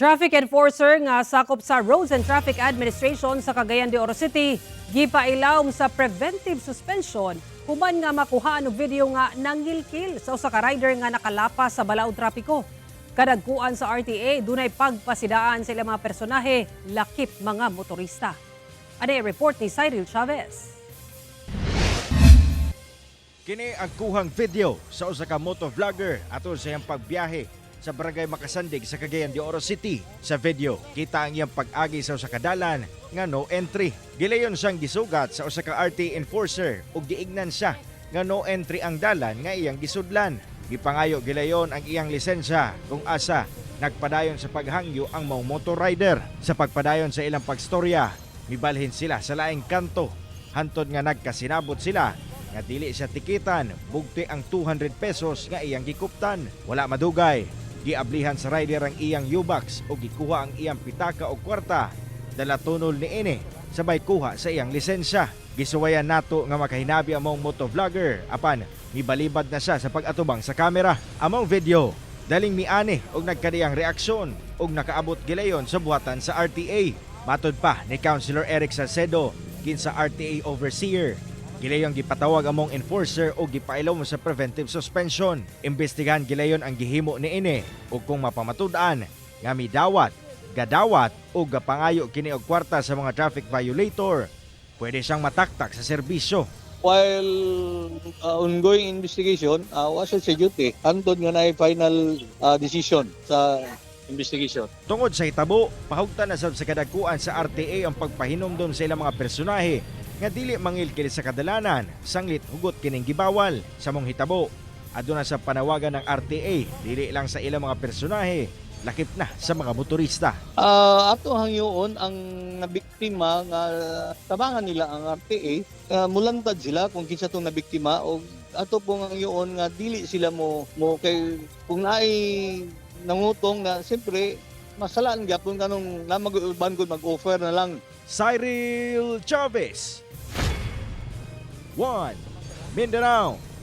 Traffic enforcer nga sakop sa Roads and Traffic Administration sa Cagayan de Oro City gipailawom sa preventive suspension human nga makuhaan og video nga nangilkil sa usa ka rider nga nakalapas sa balaod trapiko. Kadagkuan sa RTA, dunay pagpasidaan sa ilang mga personahe, lakip mga motorista. Ani report ni Cyril Chavez. Kini ang kuhang video sa usa ka motovlogger atol sa iyang pagbiyahe sa Barangay Makasandig sa Cagayan de Oro City. Sa video, kita ang iyang pag-agi sa usa ka dalan nga no entry. Gilayon siyang gisugat sa usa ka RTA enforcer ug giingnan siya nga no entry ang dalan nga iyang gisudlan. Gipangayo gilayon ang iyang lisensya kung asa nagpadayon sa paghangyo ang maong motor rider. Sa pagpadayon sa ilang pagstorya, mibalhin sila sa laing kanto hantod nga nagkasinabot sila nga dili siya tikitan, bugti ang 200 pesos nga iyang gikuptan. Wala madugay, giablihan sa rider ang iyang U-box o gikuha ang iyang pitaka o kwarta. Dala tunol niini sabay kuha sa iyang lisensya. Gisuwayan nato nga makahinabi ang maong motovlogger apan mibalibad na siya sa pag-atubang sa kamera. Among video, daling miani og nagkadiyang reaksyon og nakaabot gilayon sa buhatan sa RTA. Matod pa ni Councilor Eric Salcedo, kinsa RTA overseer, gilayong gipatawag among enforcer o gipailawom sa preventive suspension. Imbestigahan gilayon ang gihimo niini ug kung mapamatud-an nga midawat, gadawat o gapangayo kini og kwarta sa mga traffic violator, pwede siyang mataktak sa serbisyo. While ongoing investigation, wa siya sa duty. Hantod nga naay final decision sa investigation. Tungod sa hitabo, pahugtan na sab sa kadagkuan sa RTA ang pagpahinomdom sa ilang mga personahe nga dili mangilkil sa kadalanan sanglit hugot kining gibawal. Sa mong hitabo, aduna sa panawagan ng RTA dili lang sa ilang mga personahe, lakip na sa mga motorista. Ato hangyoon ang nabiktima nga tabangan nila ang RTA, mulantad sila kung kinsa tong nabiktima o ato pong hangyoon nga dili sila mo mo kay kung naay nangutong na, siyempre masalaan gyapon kanong na mag-uban kung mag-offer na lang. Cyril Chavez, 1 Mindanao.